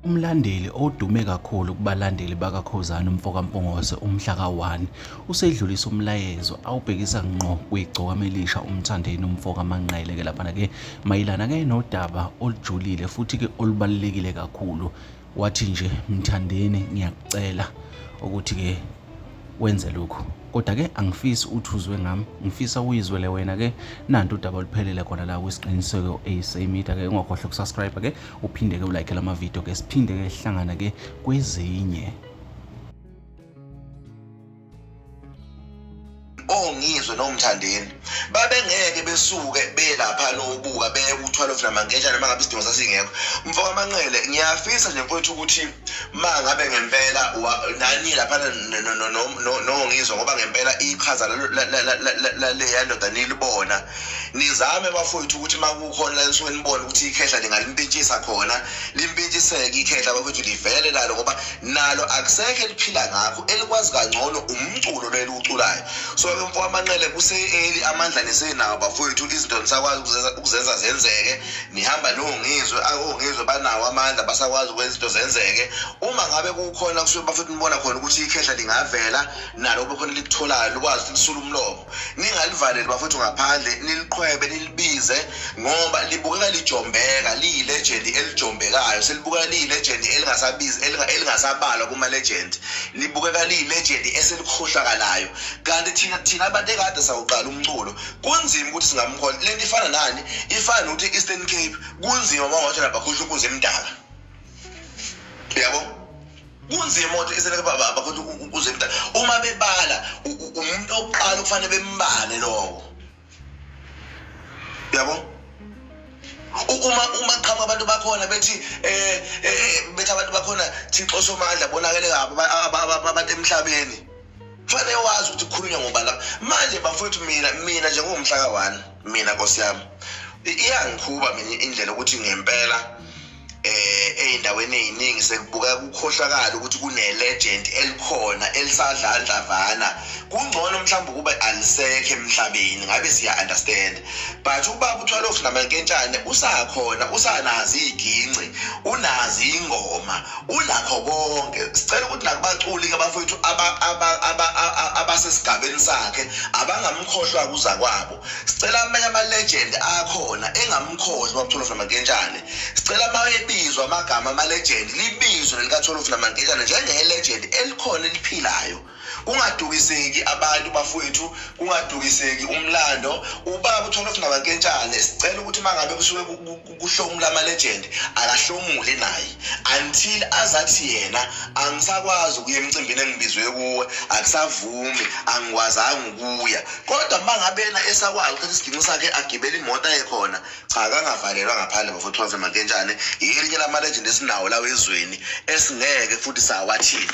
Umlandeli odume kakhulu kubalandeli bakaKhuzani umfokaMpungose umhlaka-1 usedlulise umlayezo awubhekisa ngqo kwigcokama elisha uMthandeni umfokaManqele ke laphana ke mayelana ke nodaba olujulile futhi ke olubalulekile kakhulu wathi nje Mthandeni ngiyakucela ukuthi ke wenze lokhu kodwa ke angifisi uthi uzwe ngami ngifisa uyizwele wena ke nanti udaba oluphelele khona la kwisiqiniseko eyisemitha ke ungakhohlwa ukusubscribe ke uphinde ke ulike lama video ke siphinde ke sihlangana ke kwezinye. Ongizwe nomthandeni babengeke besuke belapha nobuka beye kuthwala ofuna mankentshane uma ngabe isidingo sasingekho. Mfo kaManqele, ngiyafisa nje mfowethu ukuthi ma ngabe ngempela nani lapha nongizwa ngoba ngempela iqhaza laleya ndoda nilibona, nizame bafowethu ukuthi uma kukhona la nisuke nibone ukuthi ikhehla lingalimpintshisa khona, limpintshiseke ikhehla bafowethu, livele nalo ngoba nalo akusekho eliphila ngakho, elikwazi kangcono umculo lo eliwuculayo. So-ke mfo kaManqele, kuse-early, amandla nisenawo bafowethu, izinto nisakwazi ukuzenza zenzeke. Nihamba noNgizwe, oNgizwe banawo amandla, basakwazi ukwenza izinto zenzeke. Uma ngabe kukhona kusuke bafethu nibona khona ukuthi ikhehla lingavela nalo kube khona elikutholayo likwazi ukuthi lisule umlomo, ningalivaleli bafethu ngaphandle, niliqhwebe nilibize ngoba libukeka lijombeka, liyi-legend elijombekayo, selibukeka liyi-legend elingasabizi, elingasabalwa kuma-legend, libukeka liyi-legend eselikhohlakalayo. Kanti thina thina abantu ekade sawuqala umculo kunzima ukuthi singamkhohlwa. Lento ifana nani? Ifana nokuthi i-Eastern Cape kunzima uma ungathi bakhohlwa inkunzi emdaka, uyabo? Kunzima ukuthi i-Eastern Cape bakhohlwa inkunzi emdaka. Uma bebala umuntu oqala kufanele bembale lowo, uyabo? Uma qhamuka abantu bakhona bethi bethi abantu bakhona Thixo Somandla bonakele kabi abantu emhlabeni, kufanele wazi ukuthi kukhulunywa ngoba lapha manje bafowethu. Mina njengomhla ka-1, mina nkosi yami iyangikhuba mina indlela ukuthi ngempela ey'ndaweni ey'ningi sekubuka kukhohlakala ukuthi kune-legend elikhona elisadlandlavana. Kungcono mhlawumbe ukuba alisekho emhlabeni, ngabe siya-understand, but ubaba uThwalofu namankentshane usakhona, usanazo iy'ginci, unazo iy'ngoma, unakho konke. Sicela ukuthi nakubaculi-ke bafowethu abasesigabeni sakhe abangamkhohlwa kuza kwabo. Sicela amanye ama-legend akhona engamkhohlwa ubaba uThwalofu namankentshane. Sicela uma ebizwa amagama ama-legend libizwe lelikaThwalofu namankentshane njenge-legend elikhona eliphilayo, kungadukiseki abantu bafowethu, kungadukiseki umlando. Ubaba uThwalofu namankentshane sicela ukuthi uma ngabe kusuke kuhlomula ama-legend akahlomule naye until azathi yena angisakwazi ukuya emcimbini engibizwe kuwe, akusavumi, angikwazanga ukuya. Kodwa uma ngabe yena esakwazi ukuthatha isiginci sakhe agibele imoto aye khona, cha, akangavalelwa ngaphandle bafowethu. Thwalofu namankentshane yelinye lama-legend esinawo lawo ezweni esingeke futhi sawathini.